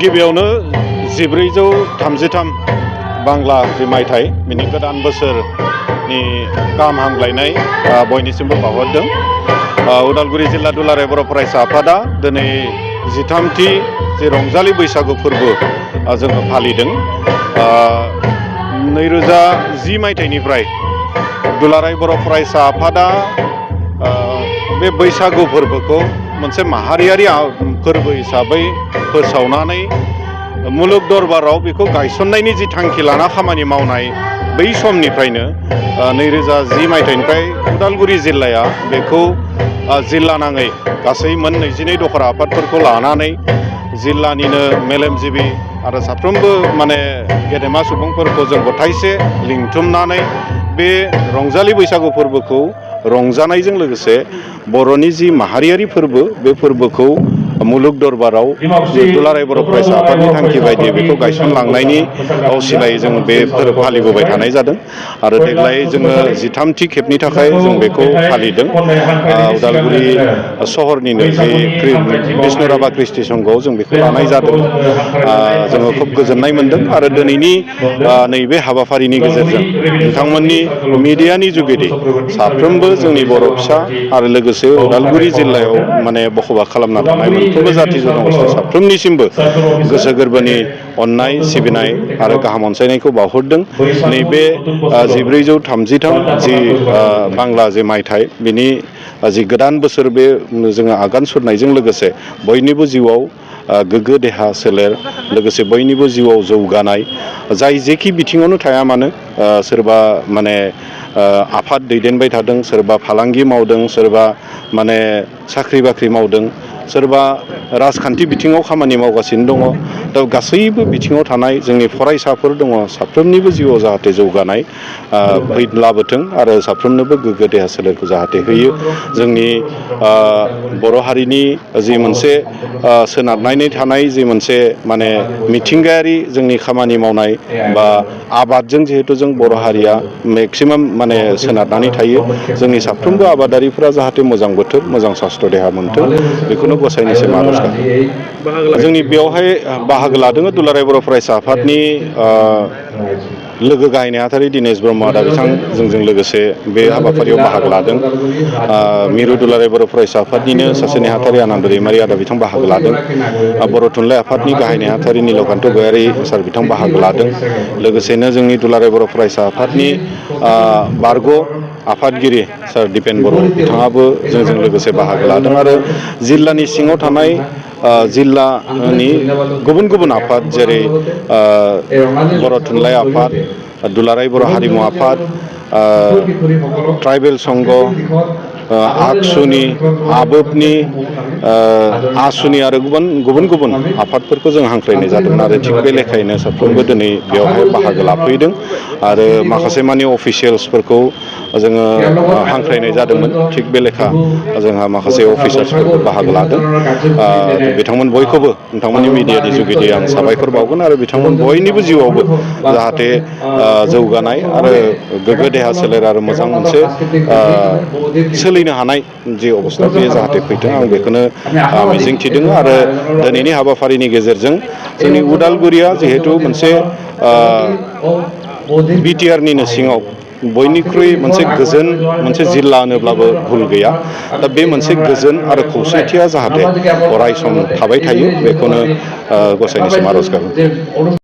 गिबियावनो 1433 बांला जि मायथाइ बिनि गोदान बोसोरनि गाहाम हामलायनाय बयनिसिमबो बावहरदों। उदालगुरि जिल्ला दुलाराय बर' फरायसा आफादा दिनै 13थि जे रंजालि बैसागु फोरबो जोङो फालिदों। 2010 मायथाइनिफ्राय दुलाराय बर' फरायसा आफादा बे बैसागु फोरबोखौ मोनसे माहारियारि फोरबो हिसाबै फोसावनानै मुलुग दरबाराव बेखौ गायसननायनि जि थांखि लाना खामानि मावनाय बै समनिफ्रायनो 2010 मायथाइनिफ्राय उदालगुरि जिल्लाया बेखौ जिल्ला नाङै गासै मोन 22 दखरा आफादफोरखौ लानानै जिल्लानिनो मेलेमजिबि आरो साफ्रोमबो गेदेमा सुबुंफोरखौ जों गथायसे लिंथुमनानै बे रंजालि बैसागु फोरबोखौ रंजानायजों लोगोसे बर'नि जि माहारियारि फोरबो बे फोरबोखौ मुलुग दरबाराव दुलाराय बर' फरायसा आफादनि थांखि बायदियै बेखौ गायसनलांनायनि असिलायै जों बे फोरबो फालिबोबाय थानाय जादों आरो देग्लाय जोङो 13थि खेबनि थाखाय जों बेखौ फालिदों। उदालगुरि सहरनिनो जि बिष्णु राभा कृष्टि संघआव जों बेखौ लानाय जादों। जोङो खोब गोजोननाय मोनदों आरो दिनैनि नैबे हाबाफारिनि गेजेरजों नोंथांमोननि मिडियानि जुगेदि साफ्रोमबो जोंनि बर' फिसा आरो लोगोसे उदालगुरि जिल्लायाव बसबास खालामना थानाय मोनफ्रोमबो जाथि जनगोष्ठी साफ्रोमनिसिमबो गोसो गोरबोनि अननाय सिबिनाय आरो गाहाम अनसायनायखौ बावहरदों। नैबे 1433 जि बांला जि मायथाइ बिनि जि गोदान बोसोर बे जोङो आगान सुरनायजों लोगोसे बयनिबो जिउआव गोग्गो देहा सोलेर लोगोसे बयनिबो जिउआव जौगानाय जाय जेखि बिथिङावनो थाया मानो सोरबा आफाद दैदेनबाय थादों, सोरबा फालांगि मावदों, सोरबा साख्रि बाख्रि मावदों, सोरबा राजखान्थि बिथिङाव खामानि मावगासिनो दङ। दा गासैबो बिथिङाव थानाय जोंनि फरायसाफोर दङ साफ्रोमनिबो जिउआव जाहाथे जौगानाय लाबोथों आरो साफ्रोमनोबो गोग्गो देहा सोलेरखौ जाहाथे होयो। जोंनि बर' हारिनि जि मोनसे सोनारनानै थानाय जि मोनसे मिथिंगायारि जोंनि खामानि मावनाय बा आबादजों जिहेथु जों बर' हारिया मेक्सिमाम सोनारनानै थायो। जोंनि साफ्रोमबो आबादारिफोरा जाहाथे मोजां बोथोर मोजां सास्त्र देहा मोनथों बेखौनो गसाइनिसिम आरज गाबो। जोंनि बेयावहाय बाहागो लादों दुलाराय बर' फरायसा आफादनि लोगो गाहाय नेहाथारि दिनेश ब्रह्म आदा बिथां जोंजों लोगोसे बे हाबाफारियाव बाहागो लादों। मिरु दुलाराय बर' फरायसा आफादनिनो सासे नेहाथारि आनन्द दैमारि आदा बिथां बाहागो लादों। बर' थुनलाइ आफादनि गाहाय नेहाथारि नीलकान्त गयारि सार बिथां बाहागो लादों। लोगोसेनो जोंनि दुलाराय बर' फरायसा आफादनि बारग' आफादगिरि सार दिपेन बर' बिथाङाबो जोंजों लोगोसे बाहागो लादों आरो जिल्लानि सिङाव थानाय जिल्लानि गुबुन गुबुन आफाद जेरै बर' थुनलाइ आफाद, दुलाराय बर' हारिमु आफाद, ट्राइबेल संघ, आगसुनि, आबोबनि, आसुनि आरो गुबुन गुबुन आफादफोरखौ जों हांख्रायनाय जादोंमोन आरो थिग बे लेखायैनो साफ्रोमबो दिनै बेवहाय बाहागो लाफैदों आरो माखासे अफिसियेल्सफोरखौ जोङो हांख्रायनाय जादोंमोन। थिग बे लेखा जोंहा माखासे अफिसार्सफोरबो बाहागो लादों। बिथांमोन बयखौबो नोंथांमोननि मिडियानि जुगेदि आं साबायखर बावगोन आरो बिथांमोन बयनिबो जिउआवबो जाहाथे जौगानाय आरो गोग्गो देहा सोलेर आरो मोजां मोनसे सोलिनो हानाय जि अबस्था बे जाहाथे फैथों आं बेखौनो मिजिंथिदों आरो दिनैनि हाबाफारिनि गेजेरजों जोंनि उदालगुरिया जिहेथु मोनसे बिटिआरनिनो सिङाव बयनिख्रुइ मोनसे गोजोन मोनसे जिल्ला होनोब्लाबो भुल गैया। दा बे मोनसे गोजोन आरो खौसेथिया जाहाथे अराय सम थाबाय थायो बेखौनो गसाइनिसिम आरज गाबो।